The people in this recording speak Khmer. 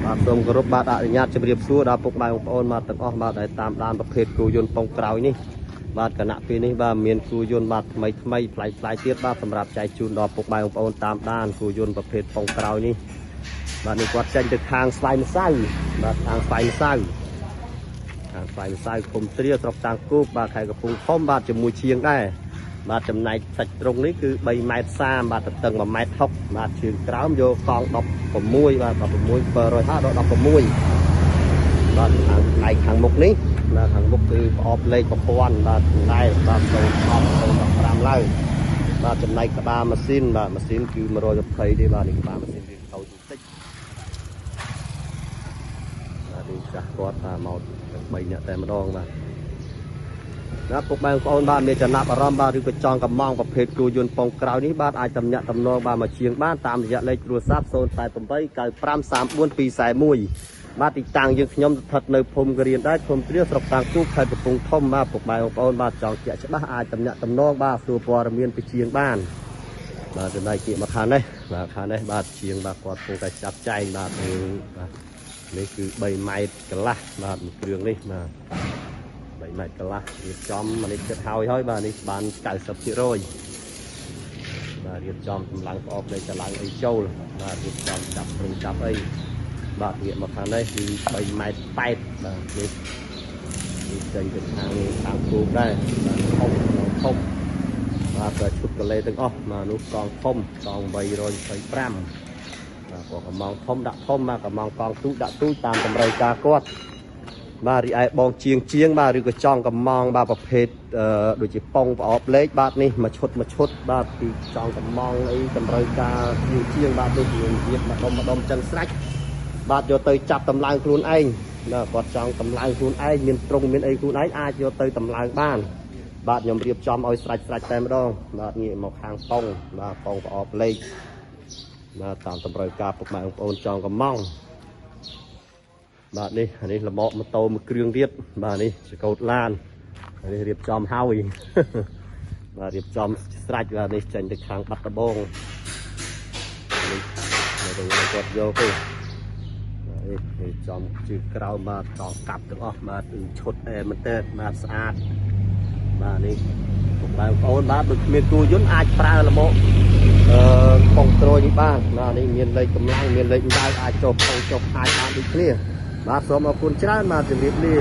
បាទសូមគោរពបាទអនុញ្ញាតជម្រាបសួរដល់ពុកម៉ែបងប្អូនបាទទាំងអស់បាទដែលតាមដានប្រភេទគោយន្តប៉ុងក្រោយនេះបាទគណៈពេលនេះបាទមានគោយន្តបាទថ្មីថ្មីប្លែកប្លែកទៀតបាទសម្រាប់ចែកជូនដល់ពុកម៉ែបងប្អូនតាមដានគោយន្តប្រភេទប៉ុងក្រោយនេះបាទនេះគាត់ចេញទៅខាងស្វាយម្សៅបាទខាងស្វាយម្សៅខាងស្វាយម្សៅឃុំទ្រាស្រុកតាំងគោកបាទខេត្តកំពង់ធំបាទជាមួយឈៀងដែរបាទចំណែកសាច់ត្រង់នេះគឺ3.30ម៉ែត្របាទទទឹង1.60ម៉ែត្របាទជើងក្រោមយកកង់16បាទ16 750ដល់16បាទខាងផ្នែកខាងមុខនេះបាទខាងមុខគឺប្រអប់លេខប្រព័ន្ធបាទដែរបាទ010 015ឡើងបាទចំណែកក្បាលម៉ាស៊ីនបាទម៉ាស៊ីនគឺ120ទេបាទនេះក្បាលម៉ាស៊ីនវាតូចបន្តិចបាទនេះចាស់គាត់បាទមក3នាក់តែម្ដងបាទណាពុកម៉ែបងប្អូនបាទមានចំណាប់អារម្មណ៍បាទឬក៏ចង់កំងប្រភេទគោយន្តប៉ុងក្រោយនេះបាទអាចតំណាក់តំណងបាទមកជាងបានតាមរយៈលេខទូរស័ព្ទ088 9534 241បាទទីតាំងយើងខ្ញុំស្ថិតនៅភូមិករៀនដែរឃុំទ្រាស្រុកតាំងគូខេត្តកំពង់ធំបាទពុកម៉ែបងប្អូនបាទចង់ជាក់ច្បាស់អាចតំណាក់តំណងបាទសួរព័ត៌មានពីជាងបានបាទចំណែកគៀកមកខាងនេះបាទខាងនេះបាទជាងបាទគាត់កំពុងតែចាប់ចែងបាទបាទនេះគឺ3ម៉ែត្រកន្លះបាទមួយគ្រឿងនេះបាទ3ម៉ែត្រកន្លះរៀបចំនេះចិត្តហើយហើយបាទនេះបាន90%បាទរៀបចំកម្លាំងប្រអប់នៃចឡើងអីចូលបាទរៀបចំចាប់ទ្រង់ចាប់អីបាទងាកមកខាងនេះគឺ3ម៉ែត្រ8បាទនេះនេះចេញទៅខាងខាងគោកដែរបាទធំធំបាទក៏ឈុតកលេទាំងអស់បាទនោះកង់ធំកង់825បាទក៏កំងធំដាក់ធំបាទកំងកង់ទូដាក់ទូតាមតម្រូវការគាត់បាទរីឯបងជាងជាងបាទឬក៏ចង់កំងបាទប្រភេទដូចជាប៉ុងប្រអប់លេខបាទនេះមួយឈុតមួយឈុតបាទពីចង់កំងអីតម្រូវការជាងជាងបាទនេះមានរៀបម្ដុំម្ដុំចឹងស្រេចបាទយកទៅចាប់តម្លើងខ្លួនឯងបាទគាត់ចង់តម្លើងខ្លួនឯងមានត្រង់មានអីខ្លួនឯងអាចយកទៅតម្លើងបានបាទខ្ញុំរៀបចំឲ្យស្រេចស្រេចតែម្ដងបាទងាកមកខាងប៉ុងបាទប៉ុងប្រអប់លេខបាទតាមតម្រូវការពុកម៉ែបងប្អូនចង់កំងបាទនេះអានេះលមកម៉ូតូមួយគ្រឿងទៀតបាទនេះចកោតឡាននេះរៀបចំហើយបាទរៀបចំស្រេចបាទនេះចេញទៅខាងបាត់ដំបងនេះនៅទៅគាត់យកទេបាទនេះរៀបចំជើងក្រោមបាទតកាប់ទាំងអស់បាទគឺឈុតអែមែនតើបាទស្អាតបាទនេះពុកម៉ែបងប្អូនបាទដូចគ្មានគូយន្តអាចប្រើលមកកុងត្រូលនេះបានបាទនេះមានលេខកម្លាំងមានលេខដៅអាចចុះផងចុះអាចបានដូចគ្នាបាទសូមអរគុណច្រើនបាទជម្រាបលា